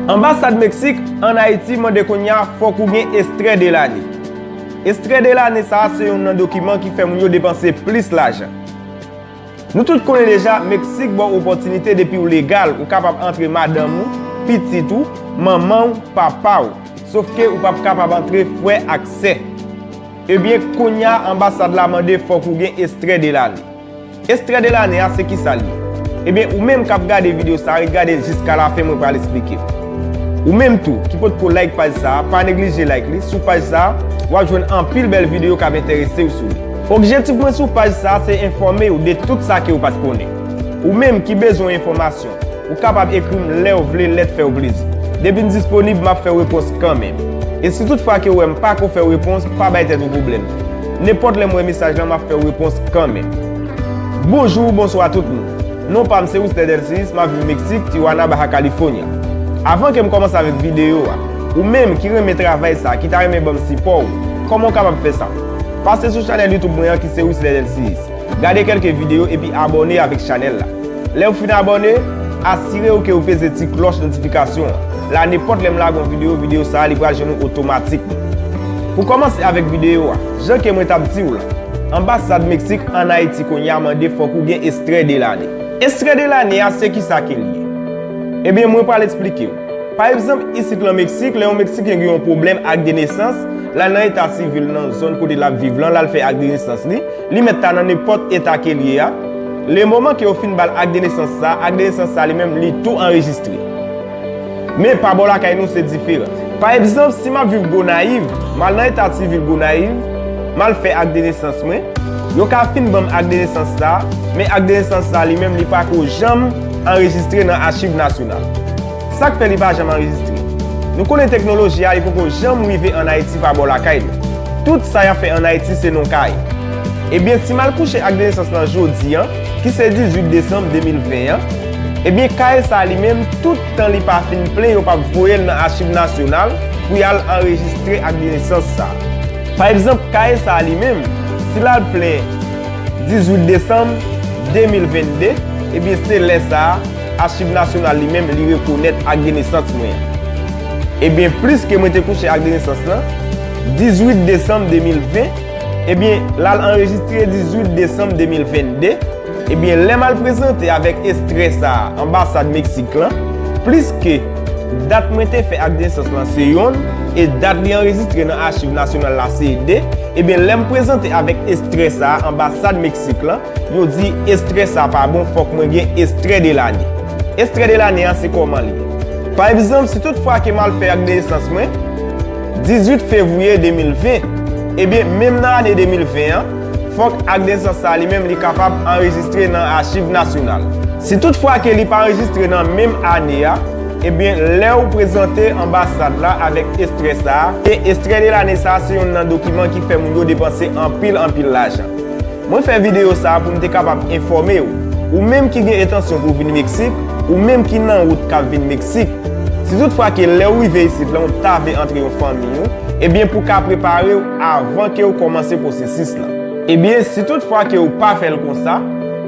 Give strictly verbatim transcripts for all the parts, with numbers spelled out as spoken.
Anbasad Meksik ann Ayiti mande kounye a fòk ou gen estrè de lane. Estrè de lane sa a se youn nan dokiman ki fè moun yo depanse plis lajan. Nou tout konnen deja, Meksik ba w opòtinite depi w legal, ou kapab antre madanm ou, pitit ou, manman w, papa w. Sofke ou p ap kapab antre frè ak sè. Ebyen, kounye a, anbasad la mande fòk ou gen estrè de lane. Estrè de lane a, se kisa l ye? Ebyen, ou menm k ap gade videyo sa a, ret gade l jiska lafen, mwen pral eksplike w. Ou menm tou, ki potko like paj sa a, pa neglije like li. Sou paj sa a, w ap jwenn anpil bèl videyo k ap enterese w sou li. Objektif mwen sou paj sa a, se enfòme w de tout sa ke w pa t konnen. Ou menm ki bezwen enfòmasyon, ou kapab ekri m lè w vle, lè t fè w plezi. Depi m disponib, m ap fè w repons kanmenm. E si toutfwa ke w wè m pa ko fè w repons, pa bay tèt ou pwoblèm. Nenpòt lè m wè mesaj lan, m ap fè w repons kanmenm. Bonjou, bonswa tout moun. Non pa m se Wisler Delcius, m ap viv Meksik, Tijuana, Baja California. Avan ke m kòmanse avèk videyo a, ou menm ki renmen travay sa, ki ta renmen ban m sipò w, kòman w kapab fè sa? Pase sou chanèl YouTube mwen an ki se Wisler Delcius. Gade kèlke videyo epi abòne avèk chanèl la. Lè w fin abòne, asire w ke w peze ti klòch notifikasyon an. La, nenpòt lè m lage yon videyo, videyo sa a, li pral jwenn ou otomatikman. Pou kòmanse avèk videyo a, jan ke mwen t ap di w la, anbasad Meksik ann Ayiti kounye a mande fòk ou gen estrè de lane. Estrè de lane a, se kisa ke l ye? Ebyen, mwen pral eksplike w. Pa egzanp, isit lan Meksik, lè yon Meksiken gen yon pwoblèm ak de nesans, l al nan eta sivil nan zòn kote l ap viv lan, l al fè ak de nesans li, li mèt ta nan nenpòt eta ke l ye a. Le moman ke yo fin ba l ak de nesans sa, ak de nesans sa li menm, li tou anrejistre. Men pa bò lakay nou, se diferan. Pa egzanp, si m ap viv Gonayiv, m al nan eta sivil Gonayiv, m al fè ak de nesans mwen, yo ka fin ban m ak de nesans sa, men ak de nesans sa li menm, li pa ko janm anrejistre nan achiv nasyonal. Sa k fè li pa janm anrejistre? Nou konnen teknoloji a, li poko janm rive ann Ayiti pa bò lakay nou. Tout sa y ap fè ann Ayiti se non kay. Ebyen, si m al kouche ak de nesans lan jodi a, ki se dizuit desanm de mil ven an, ebyen, kay sa a li menm, tout tan li pa fin plen, yo p ap voye l nan achiv nasyonal pou y al anrejistre ak de nesans sa a. Pa egzanp, kay sa a li menm, si l al plen dizuit desanm de mil vennde, ebyen, se lè sa a, achiv nasyonal li menm, li rekonèt ak de nesans mwen an. Ebyen, pliske mwen te kouche ak de nesans lan, dizuit desanm de mil ven, ebyen, l al anrejistre dizuit desanm de mil vennde. Ebyen, lè m al prezante avèk estrè sa a anbasad Meksik lan, pliske dat mwen te fè ak de nesans lan se yonn, e dat li anrejistre nan achiv nasyonal la se de, ebyen, lè m prezante avèk estrè sa a anbasad Meksik lan, yo di estrè sa pa bon, fòk mwen gen estrè de lane. Estrè de lane a se kòman li ye? Pa egzanp, si tout fwa ke m al fè ak de nesans mwen, dizuit fevriye de mil ven, ebyen, menm nan ane de mil ven an, fòk ak de nesans sa li menm li kapab anrejistre nan achiv nasyonal. Si tout fwa ke li pa anrejistre nan menm ane a, ebyen, lè w prezante anbasad la avèk estrè sa a, e estrè de lane sa a se yonn nan dokiman ki fè moun yo depanse anpil, anpil lajan. Mwen fè videyo sa a pou m te kapab enfòme w. Ou menm ki gen entansyon pou w vin Meksik, ou menm ki nan wout k ap vin Meksik, si tout fwa ke lè w rive isit lan, ou ta vle antre yon fanmi ou, ebyen, pou w ka prepare w avan ke w kòmanse pwosesis lan. Ebyen, si tout fwa ke w pa fè l konsa,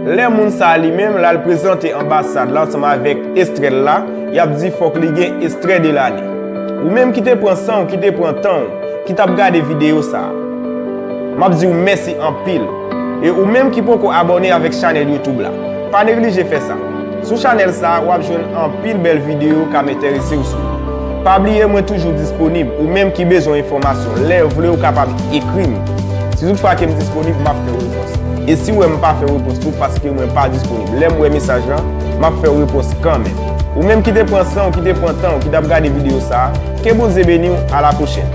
lè moun sa a li menm, l al prezante anbasad la ansanm avèk estrè l la, y ap di fòk li gen estrè de lane. Ou menm ki te pran san w, ki te pran tan w, ki t ap gade videyo sa a, m ap di w mèsi anpil. E ou menm ki poko abòne avèk chanèl YouTube la, pa neglije fè sa. Sou chanèl sa a, w ap jwenn anpil bèl videyo k ap enterese w sou li. Pa bliye, mwen toujou disponib. Ou menm ki bezwen enfòmasyon, lè w vle, w kapab ekri m. Si tout fwa ke m disponib, m ap fè w repons. E si w wè m pa fè repons tou, paske mwen pa disponib. Lè m wè mesaj lan, m ap fè w repons kanmenm. Ou menm ki te pran san w, ki te pran tan w, ki t ap gade videyo sa a, ke Bondye beni w, a la pwochèn.